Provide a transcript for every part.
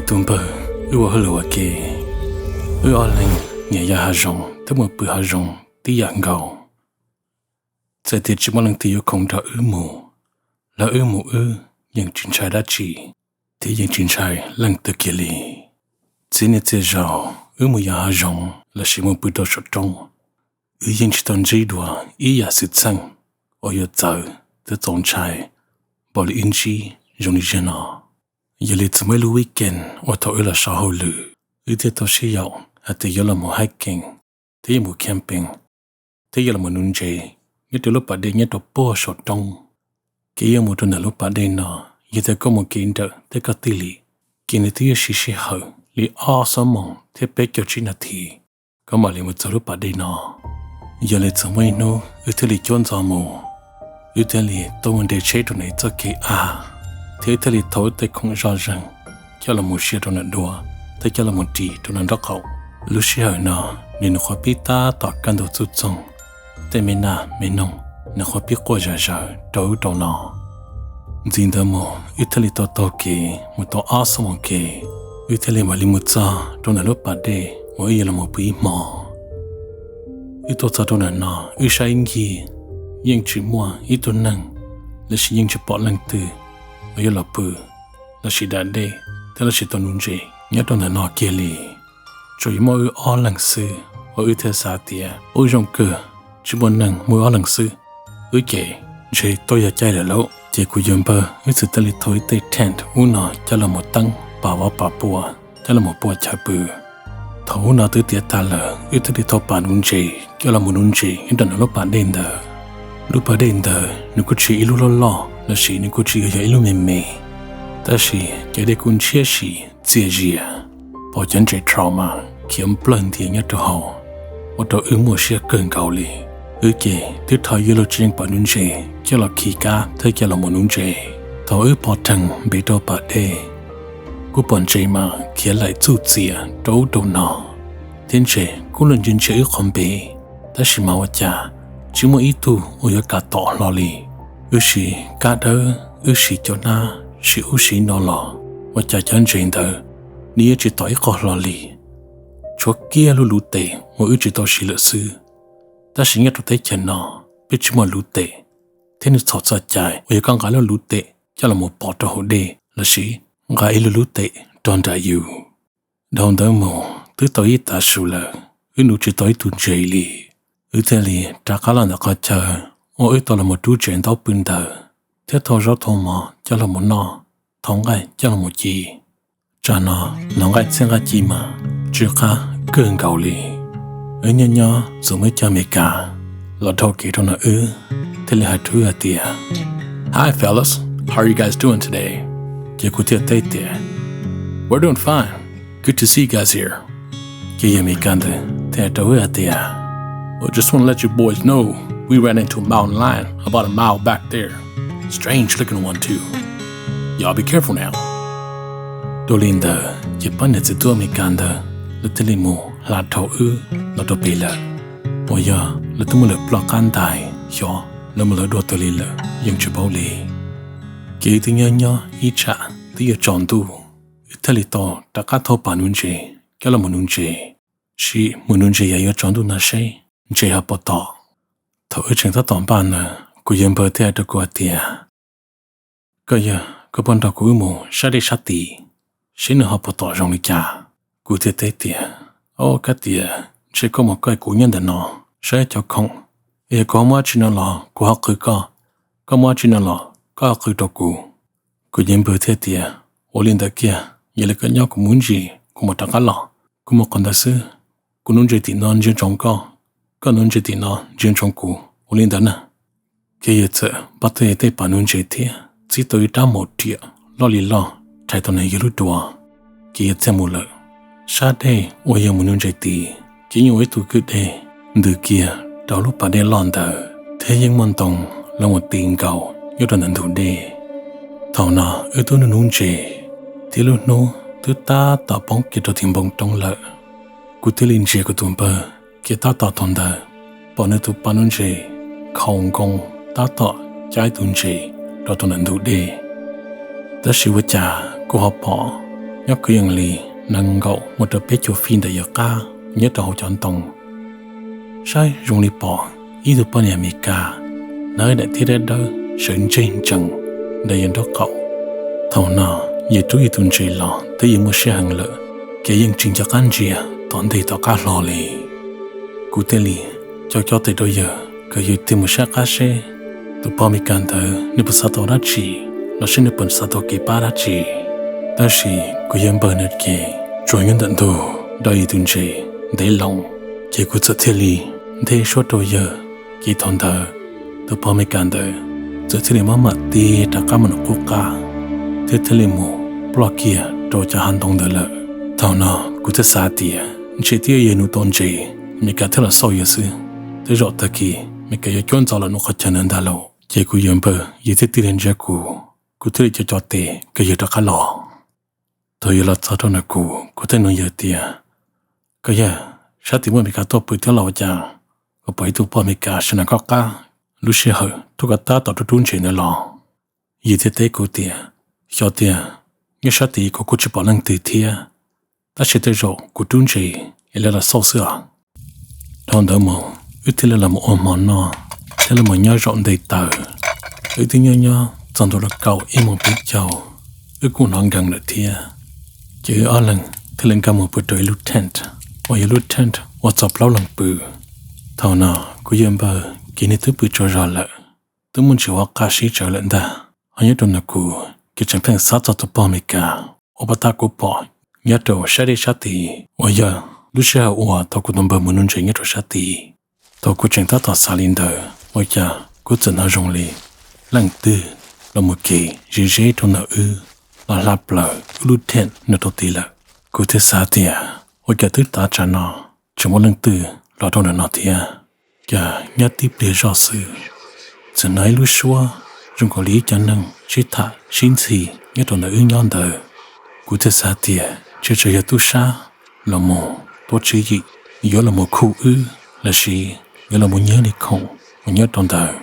Tus npawg, wb ua hauj lwm ua ke, wb ob leeg nyiam yos hav zoov thiab mus pw hav zoov tib yam nkaus. Txawm tias tsis muaj leej twg yuav khoom nrog wb mus, los wb mus wb yeej tsis ntshai dab tsi, thiab yeej tsis ntshai leej twg kiag li. Txhua niaj txhia zaus wb mus yos hav zoov lossis mus pw rau saum roob, wb yeej tsis tau ntsib dua ib yam xwm txheej uas yuav txawv thiab txaus ntshai npaum li wb ntsib zoo li zaum no. Yog li txawm muaj ib lub weekend uas thaum wb los so hauj lwm, wb thiaj tau sib yaum hais tias yuav los mus hiking, thiab yuav mus camping, thiab yuav los mus nuv ntses nyob rau lub pas dej nyob rau puag saum roob. Kev yuav mus rau ntawm lub pas dej no, yog tias koj mus kev nrawm thiab koj tij li, ces nws twb yuav siv sij hawm li ob xuab moos thiab peb caug tsib nas this, koj mam li mus txog lub pas dej no. Yog li txawm muaj ib hnub wb thiaj li cuab ntxov mus, wb thiaj li tuaj mus nres tsheb rau nws txoj kev av, thiab wb thiaj li thau wb tej khoom zoj zeeg coj los mus sia rau nram duav thiab coj los mus ris rau nram nraub qaum. Lub sij hawm no, nws nyuam qhuav pib tab tom kaj ntug txuj txoog, tej me nas me noog nyuam qhuav pib quaj zom zaws rau ub rau no. Ntxiv ntawd mus wb thiaj li tau taug kev mus tau ob xuab moos kev, wb thiaj li mam li mus txog rau ntawm lub pas dej uas wb yuav los mus pw ib hmo. Wb tuaj txog rau ntawm no, wb saib ib ncig yeej tsis muaj ib tug neeg lossis yeej tsis pom leej twg uas yuav los pw lossis da dej thiab lossis tau nuv ntses nyob rau ntawm no kiag li. Tsuas yog muaj wb ob leeg xwb, uas wb thiaj xav tias ua zoo kawg, tsis muaj neeg, muaj wb ob leeg xwb, wb ces ntshe twb yog caij lawm lauj. Ces kuv yawg npawg wb txawm thiaj li thau ib tej tent ub no coj los mus teeb pam vov pam pua, coj los mus pua chaw pw. Thaum ub no twb tiav tag lawm, wb thiaj li thau pam nuv ntses coj los mus nuv ntses nyob rau ntawm lub pas dej ntawd. Lub pas dej ntawd nws kuj tsis yog ib lub loj loj lossis nws kuj tsis yog ib lub me me, tab sis cov dej kuj ntshiab si txias zias, pom cov ntses trout mas khiav nplawg ntias nyob rau hauv, ua rau wb muaj siab kawg nkaus li. Wb ces twb rho ib lub tswv yeej pam nuv ntses coj los khi kab thiab coj los mus nuv ntses. Thaum wb pom rhees npe rau pas dej, kuj pom ntses mas khiav laim txuj txias rau ub rau no, thiab ntses kuj los ntsia ntsia wb qhov npe, tab sis mas ua cas tsis muaj ib tug uas yuav kam tom hlo li. Wb siv kab dawb, wb siv cov hnab siv ub siv no los ua cas cov ntses ntawd nws yuav tsis tom ib qho hlo li, tshuav kiag lub luv tes uas wb tsis tau siv lawm xwb. Tab sis nyob rau teb chaws no, peb tsis muaj luv tes, thiab nws txhaum txoj cai uas yog koj nqa lub luv tes coj los mus pov rau hauv dej lossis nqa ib lub luv tes rau nram yus. Dhau ntawd mus twb tau ib tav su lawm, wb nuv tsis tau ib tug ntses li. Wb thiaj li rov qab los ntawm qhov chaw uas wb tau los mus rub tsev ntaub pw ntawd, thiab thau zaub thau mov coj los mus noj, thau nqaij coj los mus ci. Tsam no hnov nqaij txhiab nqaij ci mas tsw qab kawg nkaus li. Wb nyob nyob txawm muaj ib co Amelikas los dhau kev rau ntawm wb, thiaj li hais rau wb hais tias, "Hi fellas, how are you guys doing today?" Ces kuv thiaj teb tias, "We're doing fine. Good to see you guys here." Ces yawg Amelikas ntawd thiaj hais rau wb hais tias, "Well, just want to let you boys know we ran into a mountain lion about a mile back there. Strange looking one too. Y'all be careful now." Dua li ntawd ces pab niam txiv tub Amelikas ntawd lawv thiaj li mus hla dhau wb los rau pem lawm, uas yog lawv twb muab lawv ploj qab ntais xyov lawv mus lawv dua twg li lawm yeej tsis paub li. Ces wb twb nyob nyob ib tsam twb yuav tsaus ntuj, wb thiaj li tau rov qab thau pam nuv ntses coj los mus nuv ntses, sim mus nuv ntses yam yuav tsaus ntuj no seb ntses ho puas tom. Thaum wb tseem tab tom npaj ntawd, kuv yawg npawg thiaj hais rau kuv hais tias, "Koj yawg, koj puas nrog kuv wb mus sab dej sab tid seb nws ho puas tom zoo li cas?" Kuv thiaj teb tias, "Au, kab tias ntshe koj mus koj kuv nyob ntawm no saib cov khoom, yog kuv ho muaj dab tsi no los kuv ho qw koj, koj muaj dab tsi no los koj ho qw rau kuv." Kuv yawg npawg thiaj tias, "Ua li ntawd kiag, yog li koj nyob kuv mus ntsis kuv mam rov qab los. Kuv mus qhov ntawd xwb, kuv nuv ntses tim no ntsia ntsoov koj, koj nuv ntses tim no ntsia ntsoov kuv, ua li ntawd na." Ces yawg txawm npaj tau yawg tej pam nuv ntses thiab txib tau ib rab maum riam loj li loj rhais tau nws yawg lub duav, ces yawg thiaj mus lawm. Sab dej uas yawg mus nuv ntses tid ces yeej ua ib tug kwj deg ntws kiag rau lub pas dej loj ntawd, thiab yeej muaj ntoo los mus ti nkaus nyob rau ntawm ntug dej. Thaum no wb twb nuv nuv ntses, thiab lub hnub twb tab tom poob kiag rau tim npoo roob lawm. Kuv thiaj li ntsia kuv tus npawg kiag tab tom thaum ntawd, pom nws tus pam nuv ntses khaus nkoos tab tom cab ib tug ntses rau tau ntawm ntug dej. Tab sis ua cas kuv ho pom Nyob kwv yees li nees nkaum mus rau peb caug feet ntawm yawg qab nyob rau hauv cov ntoo, saib zoo li pom ib tug poj niam Amelikas hnav daim tiab dawb dawb sawv ntseg ntsees ntawm yawg nraub qaum. Thaum no yawg rub yawg tus ntses los twb yeej muaj siab heev lawm, ces yeej tsis nco qab ntsia tom ntej tom qab hlo li. Kuv thiaj li co co tes rau yawg kom yawg tig mus saib qab seb tus poj Amelikas ntawd nws puas xav tau dab tsi, los sis nws puas xav tau kev pab dab tsi. Tab sis kuv yawg npawg nws ces tsuas nyob ntawm ntug do yawg tus ntses ntev loo, ces kuv txawm thiaj li nthe suab rau yawg. Ces thaum ntawd tus poj Amelikas ntawd txawm thiaj li maj mam tig rov qab mus nram qub qab, thiab thiaj li mus ploj kiag rau cov hav ntoo ntawd lawm. Thaum no kuv thiaj xav tias ntshe twb yog yawg nws tus ntses Amelikas thiaj los xauj yawg xwb. Tej zaum tag kis Amelikas yuav cuab ntxov los nws qhov chaw ntawd ntag lauj. Ces kuv yawg npawg yawg thiaj tig los ntsia kuv, kuv thiaj li co co tes kom yawg rov qab los. Thaum yawg los txog rau ntawm kuv, kuv thiaj nug yawg tias, Koj yawg, sab tid muaj Amelikas tuaj pw thiab los ua cas kuv pom ib tug poj Amelikas sawv nram koj qab lub sij hawm tuaj koj tab tom rub rub ntses ntawd los? Yawg thiaj teb kuv tias, Xyov tiag, nyob sab tid kuv kuj tsis pom leej twg thiab, tab sis tej zaum kuv rub ntses es lawv los xauj xwb os. Dhau ntawd mus wb thiaj li los mus ua hmo noj thiab los mus nyob zaum nte taws. Wb twb nyob nyob txog ntua rau kaum ib moos peb caug, wb kuj hnov nkees lawm thiab. Ces wb ob leeg thiaj li nkag mus pw rau ib lub tent, uas yog lub tent uas txog plaub leeg pw. Thaum no kuv yawg npawg ces nws twb pw tsaug zog lawm, twb muaj ntsis ua qaj sib tsawv lawm ntag. Ho nyob rau ntawm kuv ces tseem pheej xav txog tus poj Amelikas uas puag ta kuv pom nyob rau sab dej sab tid, uas yog lub sij hawm uas thaum kuv tus npawg mus nuv ntses nyob rau sab tid. Thaum kuv tseem tab tom xav li ntawd ua cas kuv txawm hnov zoo li leej twg los mus kev ze ze rau ntawm wb los hla plaws wb lub tent nyob rau tid lawm. Kuv thiaj xav tias ua cas twb tav tsam no tseem muaj leej twg los rau ntawm no thiab. Cas nyob tib pliag zoj xwb, txawm hnov ib lub suab zoo nkaus li ib cov neeg sib tham sib ntxhi nyob rau ntawm wb nyob ntawd. Kuv thiaj xav tias ntshe tsuas yog tub sab los mus tuav tswv yim yuav los mus khuj wb, los sis yuav los mus nyiag li khoom uas nyob rau ntawd.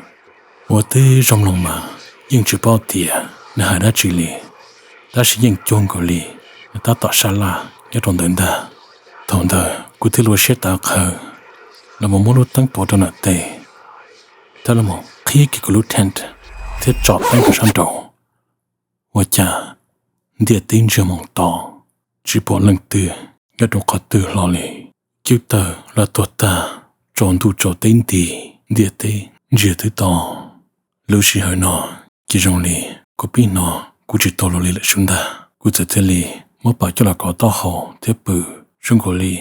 Ua tib zoo mloog mas yeej tsis paub tias nws hais dab tsi li, tab sis yeej cuag nkaus li nws tab tom sab laj nyob rau ntawd ntag. Thaum ntawd kuv thiaj li ua siab tawv qhawv los mus muab lub teeb tuav rau ntawm tes thiab los mus qhib kiag kuv lub tent thiab tsom teeb rau sab nraud. Ua cas ntiaj teb ntsiag moos to, tsis pom leej twg nyob rau qhov twg hlo li. Cwb tawg los tuag tag, tsaus ntuj tsaus teb nti, ntiaj teb ntsiag twb to. Lub sij hawm no ces zoo li kuv pib hnov kuv tsis tau luag li lawm sub ntag. Kuv txawm thiaj li muab pas coj los kov taub hau thiab pw, zoo nkaus li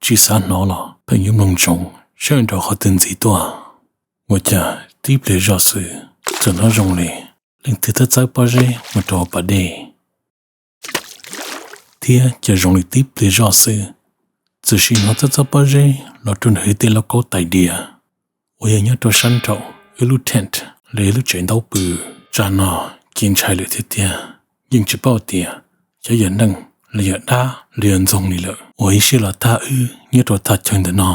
tsis xav hnov los pheej yuav mloog ntsoov saib nrov qhov twg ntxiv tuaj. Ua cas tib pliag zoj xwb txawm hnov zoo li leej twg txawb txawb pob zeb mus rau pas dej, thiab cas zoo li tib pliag zoj xwb txawm sim hnov txawb txawb pob zeb los rau nws hwv tej lauj kaub tais diav uas yog nyob rau sab nraum wb lub tent los yog lub tsev ntaub pw. Tsam no ces ntshai lawm thiab tiag, yeej tsis paub tias xyov yog neeg los yog dab los yog ntxoog li lawm uas ib siab los tag wb nyob rau thaj chaw ntawm no.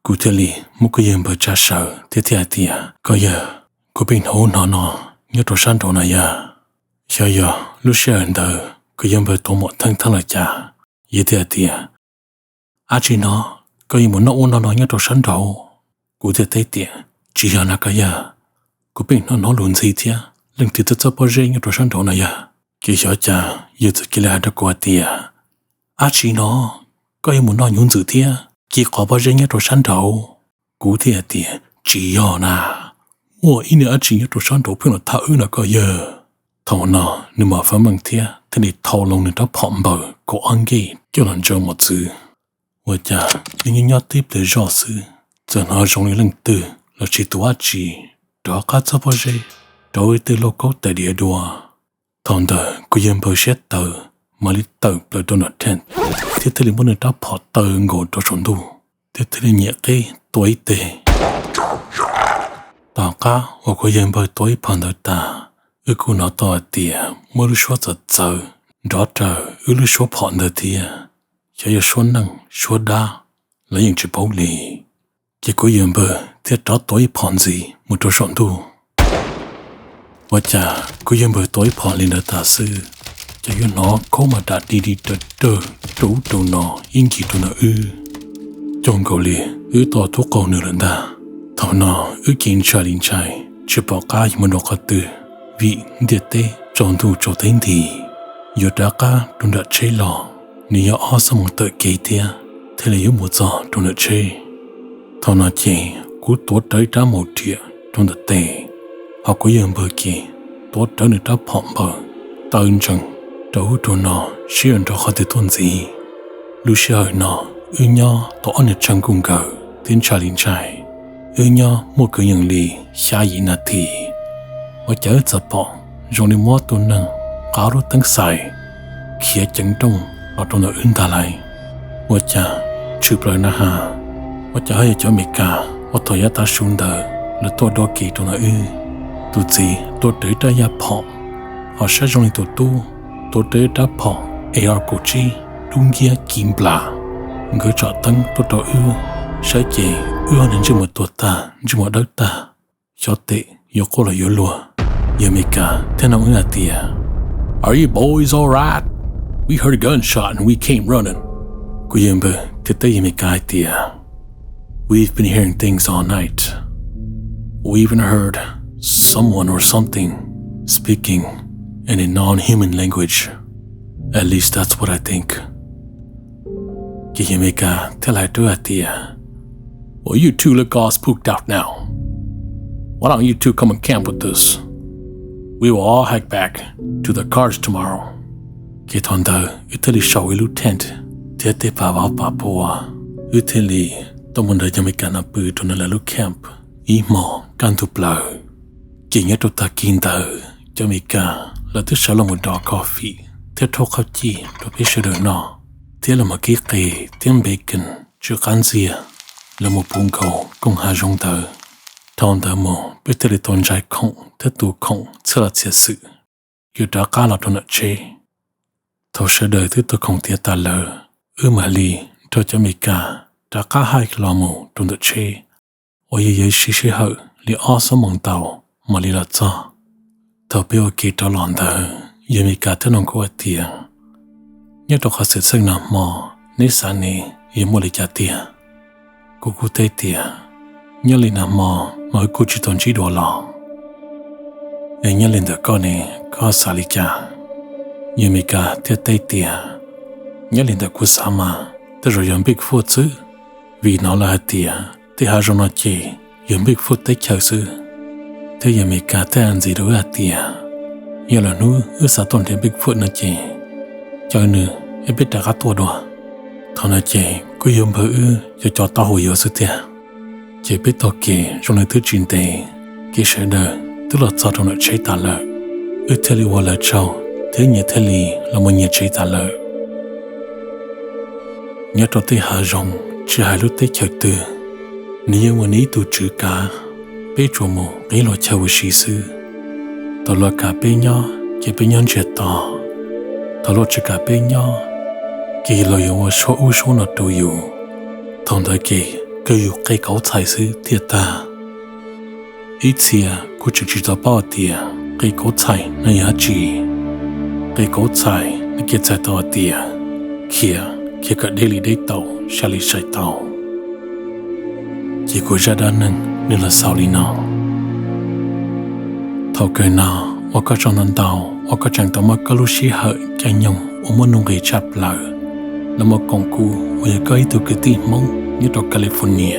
Kuv thiaj li muab kuv yawg npawg tsa sawv thiab thiaj hais tias, Koj yawg, kuv pheej hnov ub hnov no nyob rau sab nraud na yawg. Xyov yog lub sij hawm ntawd kuv yawg npawg tuav mom theeb thab los cas. Yawg thiaj hais tias, Ab tsi no, koj yuav mus noj ub noj no nyob rau sab nraud? Kuv thiaj teb tias, Tsis yog na koj yawg, kuv pheej hnov hnov lus ntxhi thiab leej twg txawb txawb pob zeb nyob rau sab nraud na yawg. Ces xyov cas yawg txawm cia li hais rau kuv hais tias, Ab tsi no, koj yuav mus noj nyuv ntxwm thiab ci qhov pob zeb nyob rau sab nraud? Kuv thiaj hais tias, Tsis yog na, muaj ib niag dab tsi nyob rau sab nraud pheej los thab wb no koj yawg. Thaum no nws mam faj meej thiab thiaj li thau loo nws rab phom npaws kaum ob nkej coj los ntsaws mos txwv. Ua cas nyob nyob tib pliag zoj xwb txawm hnov zoo li leej twg los sis tus dab tsi rov qab txawb pob zeb rau ib tej lauj kaub tais diav dua. Thaum ntawd kuv yawg npawg siab tawv mam li tawm plaws rau nram theej thiab thiaj li muab nws rab phom taw nkaus rau saum ntuj thiab thiaj li nyem qib tua ib teg. Tom qab uas kuv yawg npawg tua ib phom ntawd tas, wb kuj hnov tau hais tias muaj lub suab txawv txawv nrov raws wb lub suab phom ntawd thiab. Xyov yog suab neeg suab dab los yeej tsis paub li. Ces kuv yawg npawg thiaj rov tua ib phom ntxiv mus rau saum ntuj. Ua cas kuv yawg npawg tua ib phom li ntawd tas xwb, ces yuav hnov khaub mas ram di di raws raws rau ub rau no ib ncig rau ntawm wb. Coob nkaus li wb tau tuaj qaug nws lawm ntag. Thaum no wb ces ntshai li ntshai, tsis pom qab yuav mus rau qhov twg, vim ntiaj teb tsaus ntuj tsaus teb nti. Yuav rov qab rau nram tsheb los, nws yog ob xuab moos tawm kev thiab, thiaj li yuav mus txog rau nram tsheb. Thaum no ces kuv tuav rawv ib rab maum riam rau ntawm tes, hos kuv yawg npawg ces tuav rawv nws rab phom npawg, taw ntsees rau ub rau no seb yuav nrov qhov twg tuaj ntxiv. Lub sij hawm no wb nyob tau ob niag tshav nkuj nkaus thiab ntshai li ntshai. Wb nyob muaj kwv yees li xya yim nas this, ua cas wb txawm pom zoo li muaj tus neeg qab lub teeb xais khiav ceev nrooj los rau ntawm wb ntag lauj. Ua cas tshwm plaws na has, ua cas ho yog cov Amelikas uas thaum yav tav su ntawd lawv tuaj dua kev rau ntawm wb. Tus txiv tuav rawv rab yaj phom, hos saib zoo li tus tub tuav rawv rab phom A R kaum tsib dub nciab ci nplas. Nkawd tsom teeb tuaj rau wb, saib ces wb ho ntsej muag tuag tag ntsej muag dawb tag, xyov tes yuav quaj los yuav luag. Yawg Amelikas thiaj nug wb hais tias, Are you boys all right? We heard a gunshot and we came running. Kuv yawg npawg thiaj teb yawg Amelikas hais tias, We've been hearing things all night. We even heard someone or something speaking in a non-human language. At least that's what I think. Ces yawg Amelikas thiaj hais rau wb hais tias, Well, you two look all spooked out now. Why don't you two come and camp with us? We will all hike back to the cars tomorrow. Ces thaum ntawd wb thiaj li sau ib lub tent thiab tej pas vov pas pua, wb thiaj li tau mus nrog cov Amelikas no pw rau ntawm lawv lub camp ib hmos kaj ntug plaws. Ces nyob rau tag kis ntawd cov Amelikas lawv twb sawv los mus dov coffee thiab rhaub qhauv cij rau peb sawv daws noj, thiab los mus kib qe thiab bacon tsw qab ntxiag los mus puv nkaus koog hav zoov ntawd. Dhau ntawd mus peb thiaj li tau ntsaiv khoom thiab tu khoom txhiaj los txhiaj xwm yuav rov qab los rau nram tsheb. Thaum sawv daws twb tu khoom tiav tas lawm, wb mam li nrog cov Amelikas rov qab hais los mus rau ntawm tsheb, uas yog yuav siv sij hawm li ob xuab moos ntau mam li los txog. Thaum peb ua ke rov los ntawd, yawg Amelikas thiaj nug kuv hais tias, Nyob rau qhov xwm txheej nag hmo, neb xav ne yuav muaj li cas tiag? Kuv kuj teb tias, Nyob li nag hmo mas wb kuj tsis tau ntsib dua los. Es nyob li ntawm koj ne, koj xav li cas? Yawg Amelikas thiaj teb tias, Nyob li ntawm kuv xav mas tej zaum yog Bigfoot xwb, vim hnov lawv hais tias tej hav zoov no ces yog Bigfoot teb chaws xwb. Thiab yawg Amelikas thiaj ntxiv rau wb hais tias, Yog lwm hnub wb xav tuaj nrhiav Bigfoot no ces caw nws es peb rov qab tuaj dua. Thaum no ces kuj yog npawg wb cov cov taub hau yuav xwb tiag. Ces peb taug kev zoo li twb tsis ntev, ces sawv daws twb los txog rau nram tsheb tas lawm. Wb thiaj li ua lawv tsaug thiab nyias thiaj li los mus nyias tsev tas lawm. Nyob rau tej hav zoov tsis hais lub teb chaws twg, nws yeej muaj nws ib tug tswv kav, peb tsuas mus qhib luag chaw ua si xwb. Thaum luag kav peb nyob ces peb nyob ntsiag to, thaum luag tsis kav peb nyob ces luag yuav ua suab ub suab no rau yus. Thaum ntawd ces kawg yus qe kauv txhais xwb thiaj tag. Ib txhia kuv tseem tsis tau paub tias qe kauv txhais no yog dab tsi. Qe kauv txhais no ces txhais tau hais tias khiav, khiav kom deb li deb tau, sai li sai tau. Ces kuv zaj dab neeg nws los xaus li no. Thaum kawg no, ua koj tsaug ntau ntau uas koj tseem tau muab koj lub sij hawm caij nyoog uas muaj nuj nqis tshaj plaws los mus koom kuv uas yog koj ib tug kwv tij Hmoob nyob rau California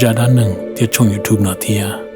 zaj dab neeg thiab tshooj YouTube no thiab.